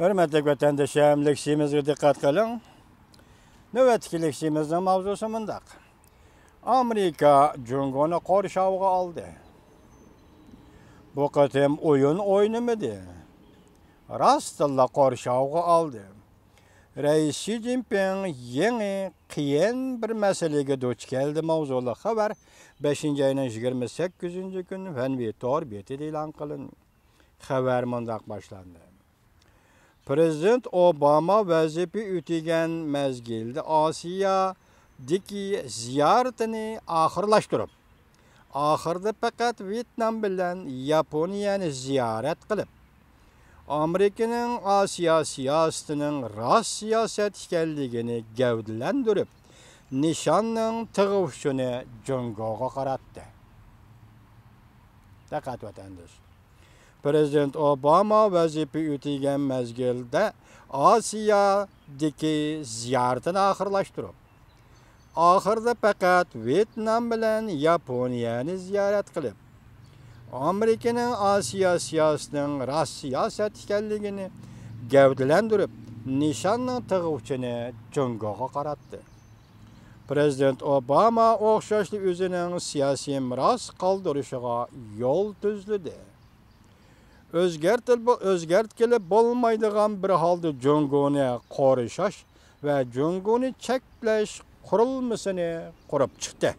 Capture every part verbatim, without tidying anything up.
ھۆرمەتلىك ۋەتەندىشىم، لېكسىيىمىزگە دىققەت قىلىڭ. نۆۋەتتىكى لېكسىيىمىزنىڭ ماۋزۇسى مۇنداق. ئامېرىكا جۇڭگونى قورشاۋغا ئالدى. بۇ قېتىم ئويۇن ئوينىمىدى. راستتىنلا قورشاۋغا ئالدى. رەئىس شى جىنپىڭ يېڭى قىيىن بىر مەسىلىگە دۇچ كەلدى ماۋزۇلۇق خەۋەر بەشىنچى ئاينىڭ يىگىرمە سەككىزىنچى كۈنى فەنۋى تور بېتىدە ئېلان قىلىندى. خەۋەر مۇنداق باشلاندى. پىرېزىدېنت ئوباما ۋەزىپە ئۆتىگەن مەزگىلدە ئاسىيادىكى زىيارىتىنى ئاخىرلاشتۇرۇپ، ئاخىرىدا پەقەت ۋيېتنام بىلەن ياپونىيەنى زىيارەت قىلىپ، ئامېرىكىنىڭ ئاسىيا سىياسىتىنىڭ راست سىياسەت ئىكەنلىكىنى گەۋدىلەندۈرۈپ، نىشاننىڭ تىغ ئۇچىنى جۇڭگوغا قاراتتى. دىققەت ۋەتەنداش. پىرېزىدېنت ئوباما ۋەزىپە ئۆتىگەن مەزگىلدە ئاسىيادىكى زىيارىتىنى ئاخىرلاشتۇرۇپ، ئاخىرىدا پەقەت ۋيېتنام بىلەن ياپونىيەنى زىيارەت قىلىپ، ئامېرىكىنىڭ ئاسىيا سىياسىتىنىڭ راست سىياسەت ئىكەنلىكىنى گەۋدىلەندۈرۈپ، نىشاننىڭ تىغ ئۇچىنى جۇڭگوغا قاراتتى. پىرېزىدېنت ئوباما ئوخشاشلا ئۆزىنىڭ سىياسىي مىراس قالدۇرۇشىغا يول تۈزلىدى. ئۆزگەرتىل-، ئۆزگەرتكىلى بولمايدىغان بىر ھالدا جۇڭگونى قورشاش ۋە جۇڭگونى چەكلەش قۇرۇلمىسىنى قۇرۇپ چىقتى.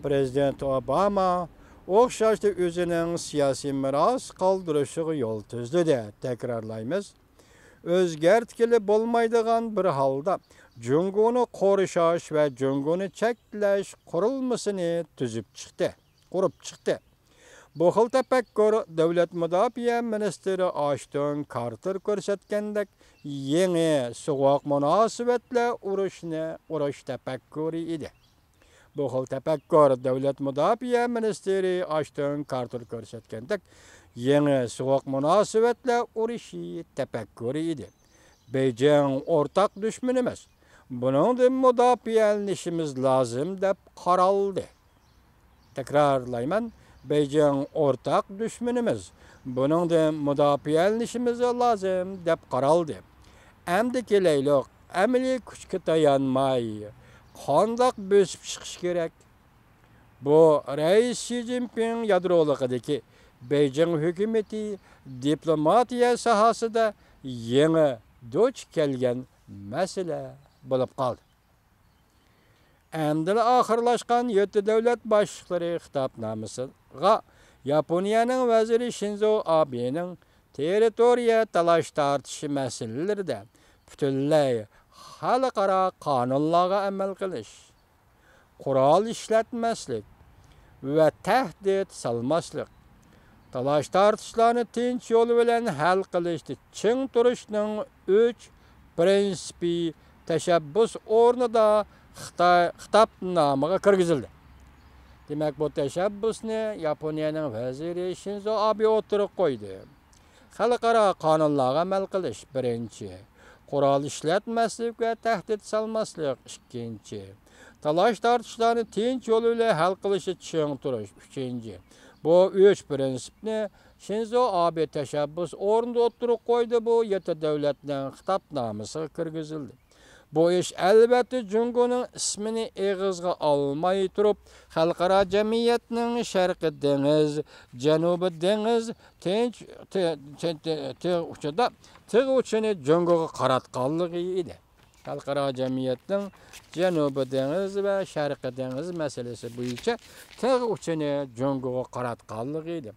پىرېزىدېنت ئوباما ئوخشاشلا ئۆزىنىڭ سىياسىي مىراس قالدۇرۇشىغا يول تۈزلىدى. تەكرارلايمىز، ئۆزگەرتكىلى بولمايدىغان بىر ھالدا جۇڭگونى قورشاش ۋە جۇڭگونى چەكلەش قۇرۇلمىسىنى تۈزۈپ چىقتى، قۇرۇپ چىقتى. بۇ خىل تەپەككۇر دۆلەت مۇداپىئە مىنىستىرى ئاشتون كارتېر كۆرسەتكەندەك يېڭى سوغۇق مۇناسىۋەتلەر ئۇرۇشنى ئۇرۇش تەپەككۇرى ئىدى. بۇ خىل تەپەككۇر دۆلەت مۇداپىئە مىنىستىرى ئاشتون كارتېر كۆرسەتكەندەك يېڭى سوغۇق مۇناسىۋەتلەر ئۇرۇشى تەپەككۇرى ئىدى. بېيجىڭ ئورتاق دۈشمىنىمىز. بۇنىڭدىن مۇداپىئەلىنىشىمىز لازىم دەپ قارالدى. تەكرارلايمەن، بېيجىڭ ئورتاق دۈشمىنىمىز. بۇنىڭدىن مۇداپىئەلىنىشىمىز لازىم دەپ قارالدى. ئەمدى كېلەيلۇق، ئەمەلىي كۈچكە تايانماي، قانداق بۆسۈپ چىقىش كېرەك؟ بۇ رەئىس شى جىنپىڭ يادرولۇقىدىكى بېيجىڭ ھۆكۈمىتى دىپلوماتىيە ساھەسىدە يېڭى دۇچ كەلگەن مەسىلە بولۇپ قالدى. ئەمدىلا ئاخىرلاشقان يەتتە دۆلەت باشلىقلىرى خىتابنامىسىغا ياپونىيەنىڭ ۋەزىرى شىنزو ئابېنىڭ تېررىتورىيە تالاش-تارتىشى مەسىلىلىرىدە پۈتۈنلەي خەلقئارا قانۇنلارغا ئەمەل قىلىش، قورال ئىشلەتمەسلىك ۋە تەھدىت سالماسلىق، تالاش-تارتىشلارنى تىنچ يول بىلەن ھەل قىلىشتا چىڭ تۇرۇشنىڭ ئۈچ پىرىنسىپى تەشەببۇس ئورنىدا خىتاي خىتابنامىغا كىرگۈزۈلدى. دېمەك، بۇ تەشەببۇسنى ياپونىيەنىڭ ۋەزىرى شىنزو ئابې ئوتتۇرىغا قويدى. خەلقئارا قانۇنلارغا ئەمەل قىلىش، بىرىنچى. قورال ئىشلەتمەسلىك ۋە تەھدىت سالماسلىق، ئىككىنچى. تالاش-تارتىشلارنى تىنچ يول بىلەن ھەل قىلىشتا چىڭ تۇرۇش، ئۈچىنچى. بۇ ئۈچ پىرىنسىپنى شىنزو ئابې تەشەببۇس ئورنىدا ئوتتۇرىغا قويدى، بۇ يەتتە دۆلەتنىڭ خىتابنامىسىغا كىرگۈزۈلدى. بۇ ئىش، ئەلۋەتتە، جۇڭگونىڭ ئىسمىنى ئېغىزغا ئالماي تۇرۇپ، خەلقئارا جەمئىيەتنىڭ شەرقىي دېڭىز، جەنۇبىي دېڭىز، تىنچ، تى-، تى-، تى-، تىغ ئۇچىدا، تىغ ئۇچىنى جۇڭگوغا قاراتقانلىقى ئىدى. خەلقئارا جەمئىيەتنىڭ جەنۇبىي دېڭىز ۋە شەرقىي دېڭىز مەسىلىسى بويىچە تىغ ئۇچىنى جۇڭگوغا قاراتقانلىقى ئىدى.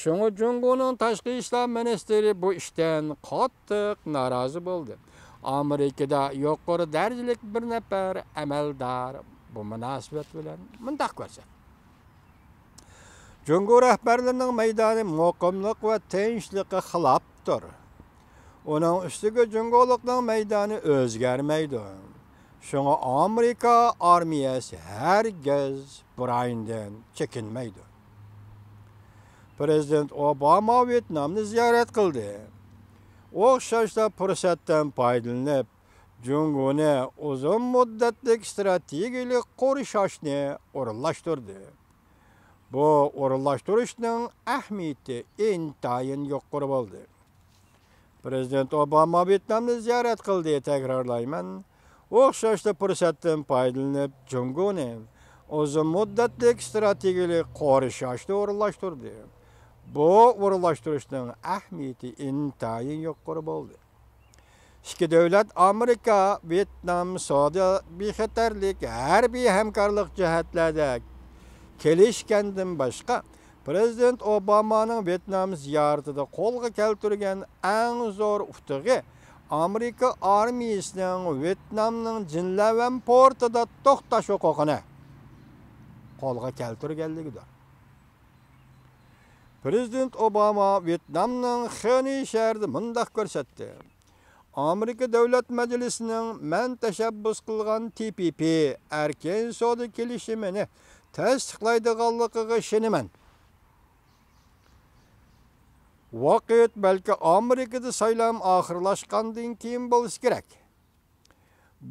شۇڭا جۇڭگونىڭ تاشقى ئىشلار مىنىستىرى بۇ ئىشتىن قاتتىق نارازى بولدى. ئامېرىكىدا يۇقىرى دەرىجىلىك بىر نەپەر ئەمەلدار بۇ مۇناسىۋەت بىلەن مۇنداق كۆرسەتتى. جۇڭگو رەھبەرلىرىنىڭ مەيدانى مۇقىملىق ۋە تىنچلىققا خىلاپتۇر. ئۇنىڭ ئۈستىگە جۇڭگولۇقنىڭ مەيدانى ئۆزگەرمەيدۇ. شۇڭا ئامېرىكا ئارمىيەسى ھەرگىز بۇ رايوندىن چېكىنمەيدۇ. پىرېزىدېنت ئوباما ۋيېتنامنى زىيارەت قىلدى. ئوخشاشلا پۇرسەتتىن پايدىلىنىپ، جۇڭگونى ئۇزۇن مۇددەتلىك ئىستراتېگىيەلىك قورشاشنى ئورۇنلاشتۇردى. بۇ ئورۇنلاشتۇرۇشنىڭ ئەھمىيىتى ئىنتايىن يۇقىرى بولدى. پىرېزىدېنت ئوباما ۋيېتنامنى زىيارەت قىلدى، تەكرارلايمەن. ئوخشاشلا پۇرسەتتىن پايدىلىنىپ، جۇڭگونى ئۇزۇن مۇددەتلىك ئىستراتېگىيەلىك قورشاشنى ئورۇنلاشتۇردى. بۇ ئورۇنلاشتۇرۇشنىڭ ئەھمىيىتى ئىنتايىن يۇقىرى بولدى. ئىككى دۆلەت ئامېرىكا، ۋيېتنام سودا بىخەتەرلىك، ھەربىي ھەمكارلىق جەھەتلەردە كېلىشكەندىن باشقا، پىرېزىدېنت ئوبامانىڭ ۋيېتنام زىيارىتىدە قولغا كەلتۈرگەن ئەڭ زور ئۇتۇقى ئامېرىكا ئارمىيىسىنىڭ ۋيېتنامنىڭ جىنلەۋەن پورتىدا توختاش ھوقۇقىنى قولغا كەلتۈرگەنلىكىدۇر. پىرېزىدېنت ئوباما ۋيېتنامنىڭ خېنېي شەھىرىدە مۇنداق كۆرسەتتى: ئامېرىكا دۆلەت مەجلىسىنىڭ مەن تەشەببۇس قىلغان تى پى پى ئەركىن سودا كېلىشىمىنى تەستىقلايدىغانلىقىغا ئىشىنىمەن. ۋاقىت بەلكى ئامېرىكىدا سايلام ئاخىرلاشقاندىن كېيىن بولسا كېرەك.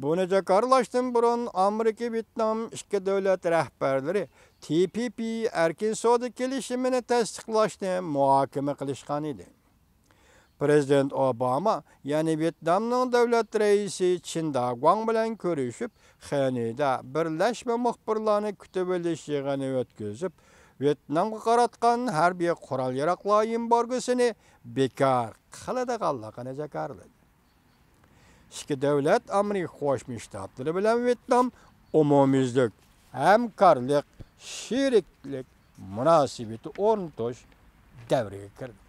بۇنى جاكارلاشتىن بۇرۇن ئامېرىكا ۋيېتنام ئىككى دۆلەت رەھبەرلىرى تى پى پى ئەركىن سودا كېلىشىمىنى تەستىقلاشنى مۇھاكىمە قىلىشقان ئىدى. پىرېزىدېنت ئوباما يەنە ۋيېتنامنىڭ دۆلەت رەئىسى چىن داگۇاڭ بىلەن كۆرۈشۈپ، خېنېيدا بىرلەشمە مۇخبىرلارنى كۈتۈۋېلىش يىغىنى ئۆتكۈزۈپ، ۋيېتنامغا قاراتقان ھەربىي قورال-ياراغلار ئېمبارگوسىنى بىكار قىلىدىغانلىقىنى جاكارلىدى. ئىككى دۆلەت ئامېرىكا قوشما شتاتلىرى بىلەن ۋيېتنام ئومۇميۈزلۈك ھەمكارلىق، شېرىكلىك مۇناسىۋىتى ئورنىتىش دەۋرىگە كىردى.